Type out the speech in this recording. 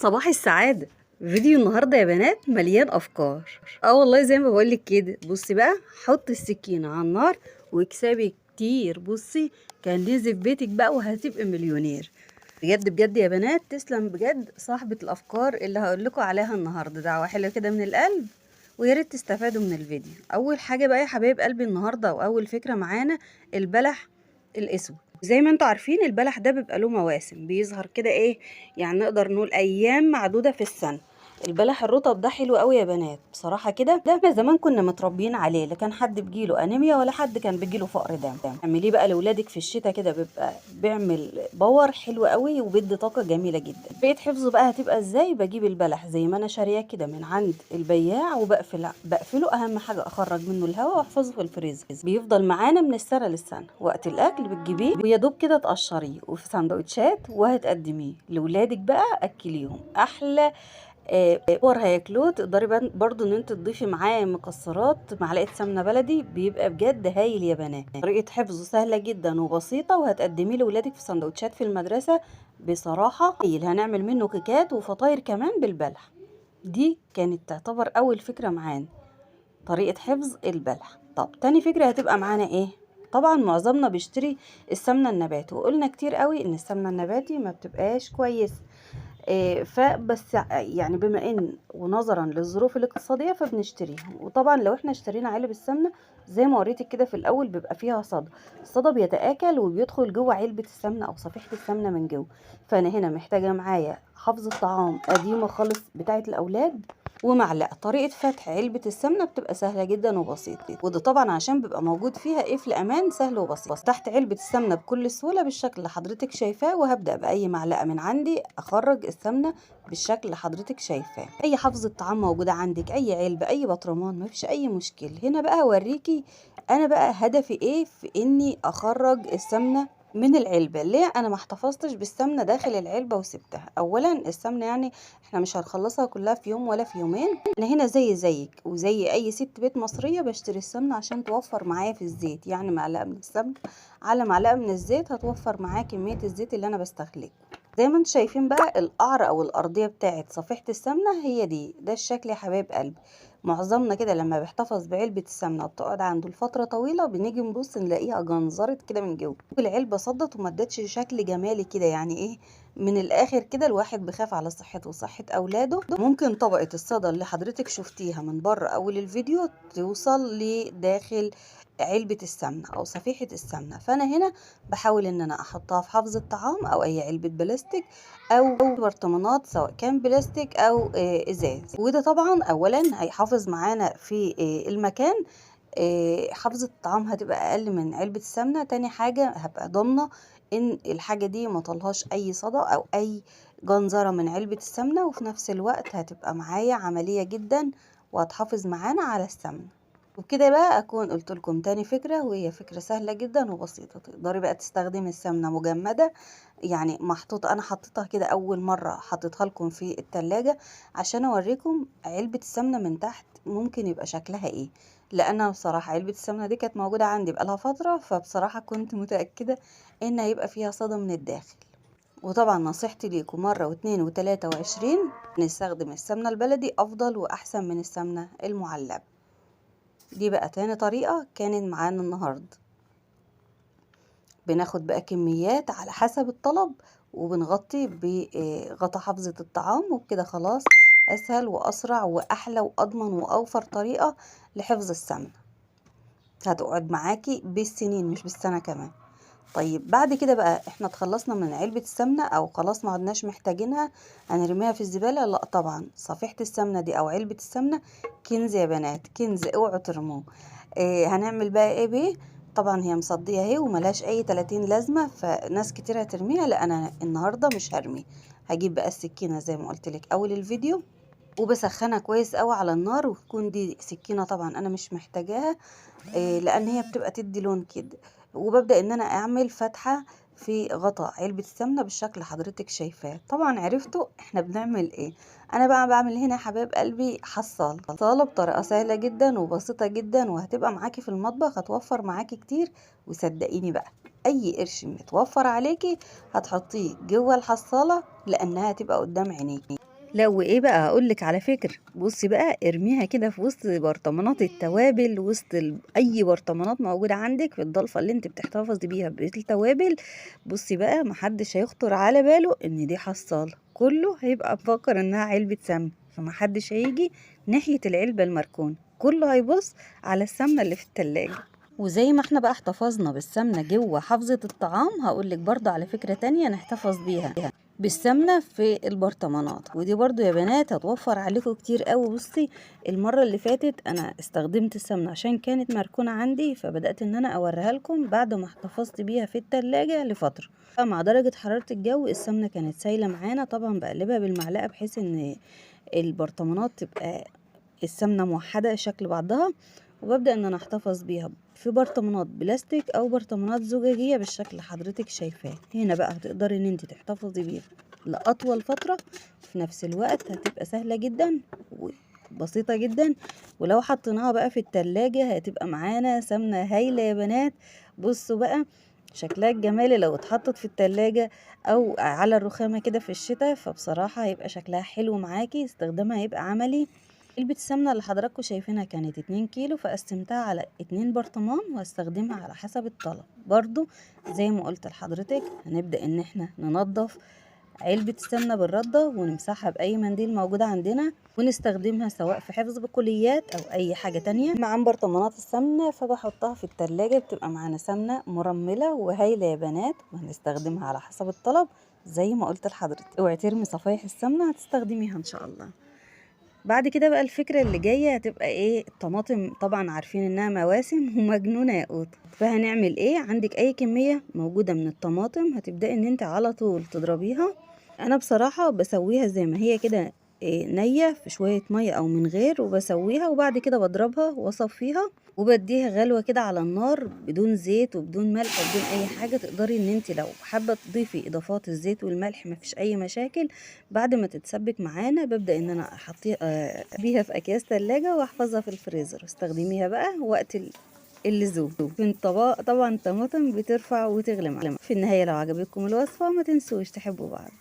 صباح السعادة. فيديو النهاردة يا بنات مليان أفكار. والله زي ما بقولك كده. بصي بقى، حطي السكينة على النار واكسبي كتير. بصي كان نزل في بيتك بقى وهتبقي مليونير بجد بجد يا بنات. تسلم بجد صاحبة الأفكار اللي هقولكوا عليها النهاردة. دعوة حلوة كده من القلب، ويا ريت تستفادوا من الفيديو. أول حاجة بقى يا حبايب قلبي النهاردة، وأول فكرة معانا البلح الأسود. زي ما انتوا عارفين البلح ده بيبقى له مواسم، بيظهر كده ايه، يعني نقدر نقول ايام معدودة في السنة. البلح الرطب ده حلو قوي يا بنات بصراحة كده. ده احنا زمان كنا متربيين عليه، لا كان حد بيجيله انيميا ولا حد كان بيجيله فقر دم. اعمليه بقى لاولادك في الشتاء كده، بيبقى بيعمل power حلو قوي وبيدي طاقة جميلة جدا. بقيت حفظه بقى هتبقى ازاي؟ بجيب البلح زي ما انا شارياه كده من عند البياع وبقفله، اهم حاجة اخرج منه الهواء واحفظه في الفريزر، بيفضل معانا من السنة للسنة. وقت الاكل بتجيبيه ويا دوب كده تقشريه وفي سندوتشات وهتقدميه لاولادك بقى، اكليهم احلى power هياكلوه. تقدري برضو ان انت تضيفي معاه مكسرات، معلقه سمنه بلدي، بيبقى بجد هايل يا بنات. طريقه حفظه سهلة جدا وبسيطة، وهتقدميه لاولادك في سندوتشات في المدرسة بصراحة هايل. هنعمل منه كيكات وفطاير كمان بالبلح. دي كانت تعتبر اول فكرة معانا، طريقه حفظ البلح. طب تاني فكرة هتبقى معانا ايه؟ طبعا معظمنا بيشتري السمنة النباتي، وقلنا كتير قوي ان السمنة النباتي ما بتبقاش كويس، فبس يعني بما ان ونظرا للظروف الاقتصادية فبنشتريها. وطبعا لو احنا اشترينا علب السمنة زي ما وريتك كده في الاول بيبقى فيها صدى، الصدى بيتاكل وبيدخل جوه علبة السمنة او صفيحه السمنة من جوه. فانا هنا محتاجه معايا حفظ الطعام قديمة خالص بتاعه الاولاد ومعلقة. طريقه فتح علبة السمنة بتبقى سهلة جدا وبسيطة، وده طبعا عشان بيبقى موجود فيها قفل امان سهل وبسيط. تحت علبة السمنة بكل سهولة بالشكل اللي حضرتك شايفاه، وهبدا باي معلقه من عندي اخرج السمنة بالشكل اللي حضرتك شايفاه. اي حفظ الطعام موجودة عندك، اي علبة، اي بطرمان، مفيش اي مشكلة. هنا بقى اوريكي انا بقى هدفي ايه في اني اخرج السمنة من العلبة. ليه انا ما احتفظتش بالسمنه داخل العلبة وسبتها؟ اولا السمنة يعني احنا مش هنخلصها كلها في يوم ولا في يومين. انا هنا زي زيك وزي اي ست بيت مصرية بشتري السمنة عشان توفر معايا في الزيت، يعني معلقه من السمنة على معلقه من الزيت هتوفر معايا كمية الزيت اللي انا بستهلكه. زي ما انتم شايفين بقى القعر او الارضية بتاعت صفيحه السمنة هي دي، ده الشكل يا حبايب قلبي. معظمنا كده لما بيحتفظ بعلبه السمنة وبتقعد عنده لفترة طويلة بنيجي نبص نلاقيها جنزرت كده من جوه، العلبة صدت وما ادتش شكل جمالي كده. يعني ايه من الاخر كده الواحد بيخاف على صحته وصحة اولاده. ممكن طبقه الصدى اللي حضرتك شفتيها من بره اول الفيديو توصل لداخل علبة السمنة او صفيحة السمنة. فانا هنا بحاول ان انا احطها في حفظ الطعام او اي علبة بلاستيك او برطمانات سواء كان بلاستيك او ازاز. وده طبعا اولا هيحافظ معانا في المكان، حفظ الطعام هتبقى اقل من علبة السمنة. تاني حاجة هبقى ضامنة ان الحاجة دي ما طلهاش اي صدى او اي جنزرة من علبة السمنة، وفي نفس الوقت هتبقى معايا عملية جدا وهتحافظ معانا على السمنة. وبكده بقى اكون قلت لكم تاني فكرة، وهي فكرة سهلة جدا وبسيطة. تقدري بقى تستخدمي السمنة مجمدة، يعني محطوطة، انا حطيتها كده اول مرة حطيتها لكم في التلاجة عشان اوريكم علبة السمنة من تحت ممكن يبقى شكلها ايه، لان انا بصراحة علبة السمنة دي كانت موجودة عندي بقالها فترة، فبصراحة كنت متأكدة ان هيبقى فيها صدى من الداخل. وطبعا نصيحتي ليكم مرة واثنين وتلاتة وعشرين نستخدم السمنة البلدي افضل واحسن من السمنة المعلبة. دي بقى تاني طريقة كانت معانا النهاردة. بناخد بقى كميات على حسب الطلب وبنغطي بغطا حفظة الطعام، وبكده خلاص أسهل وأسرع وأحلى وأضمن وأوفر طريقة لحفظ السمنة، هتقعد معاكي بالسنين مش بالسنة كمان. طيب بعد كده بقى احنا اتخلصنا من علبة السمنة او خلاص ما عدناش محتاجينها، هنرميها في الزبالة؟ لا طبعا، صفيحة السمنة دي او علبة السمنة كنز يا بنات، كنز، اوعوا ترموه. هنعمل بقى ايه بيه؟ طبعا هي مصدية اهي وملهاش اي 30 لازمة، فناس كتير هترميها. لا انا النهاردة مش هرمي، هجيب بقى السكينة زي ما قلت لك اول الفيديو وبسخنها كويس قوي على النار، وتكون دي سكينة طبعا انا مش محتاجاها، لان هي بتبقى تدي لون كده. وببدأ ان انا اعمل فتحة في غطاء علبة السمنة بالشكل اللي حضرتك شايفاه. طبعا عرفتوا احنا بنعمل ايه. انا بقى بعمل هنا حبايب قلبي حصالة، حصالة بطريقة سهلة جدا وبسيطة جدا، وهتبقى معاكي في المطبخ، هتوفر معاكي كتير. وصدقيني بقى اي قرش متوفر عليكي هتحطيه جوه الحصالة لانها هتبقى قدام عينيكي. لا وايه بقى، هقولك على فكرة، بصي بقى ارميها كده في وسط برطمانات التوابل، وسط اي برطمانات موجودة عندك في الضلفة اللي انت بتحتفظي بيها بالتوابل. بصي بقى محدش هيخطر على باله ان دي حصالة، كله هيبقى مفكر انها علبة سمن، فمحدش هيجي ناحية العلبة المركونة، كله هيبص على السمنة اللي في التلاجة. وزي ما احنا بقى احتفظنا بالسمنة جوه حافظة الطعام، هقولك برضه على فكرة تانية نحتفظ بيها بالسمنة في البرطمانات، ودي برضو يا بنات هتوفر عليكم كتير قوي. بصي المرة اللي فاتت انا استخدمت السمنة عشان كانت مركونة عندي، فبدأت ان انا اوريها لكم بعد ما احتفظت بيها في التلاجة لفترة. مع درجة حرارة الجو السمنة كانت سايلة معانا، طبعا بقلبها بالمعلقة بحيث ان البرطمانات تبقى السمنة موحدة شكل بعضها، وببدأ ان انا احتفظ بيها في برطمانات بلاستيك او برطمانات زجاجية بالشكل اللي حضرتك شايفاه. هنا بقى هتقدري ان انت تحتفظي بيها لأطول فترة، في نفس الوقت هتبقى سهلة جدا وبسيطة جدا، ولو حطيناها بقى في التلاجة هتبقى معانا سمنة هايلة يا بنات. بصوا بقى شكلها الجمالي لو اتحطت في التلاجة او على الرخامة كده في الشتاء، فبصراحة هيبقى شكلها حلو معاكي، استخدامها هيبقى عملي. علبة السمنة اللي حضراتكم شايفينها كانت 2 كيلو، فقسمتها على 2 برطمان وهستخدمها على حسب الطلب. برضو زي ما قلت لحضرتك هنبدأ ان احنا ننظف علبة السمنة بالردة ونمسحها بأي منديل موجود عندنا، ونستخدمها سواء في حفظ بقوليات أو أي حاجة تانية. مع برطمانات السمنة فبحطها في التلاجة، بتبقى معانا سمنة مرملة وهايلة يا بنات، وهنستخدمها على حسب الطلب زي ما قلت لحضرتك. اوعي ترمي صفايح السمنة، هتستخدميها إن شاء الله. بعد كده بقى الفكرة اللي جاية هتبقى ايه؟ الطماطم طبعا عارفين انها مواسم ومجنونة يا قوط، فهنعمل ايه؟ عندك اي كمية موجودة من الطماطم هتبدأي ان انت على طول تضربيها. انا بصراحة بسويها زي ما هي كده، نية في شوية مية او من غير، وبسويها وبعد كده بضربها واصفيها وبديها غلوة كده على النار بدون زيت وبدون ملح وبدون اي حاجة. تقدري ان انت لو حابة تضيفي اضافات الزيت والملح مفيش اي مشاكل. بعد ما تتسبك معانا ببدأ ان انا احطيها بيها في اكياس تلاجة واحفظها في الفريزر، واستخدميها بقى وقت اللزوم. طبعا الطماطم بترفع وتغلي معانا. في النهاية لو عجبتكم الوصفة ما تنسوش تحبوا بعض.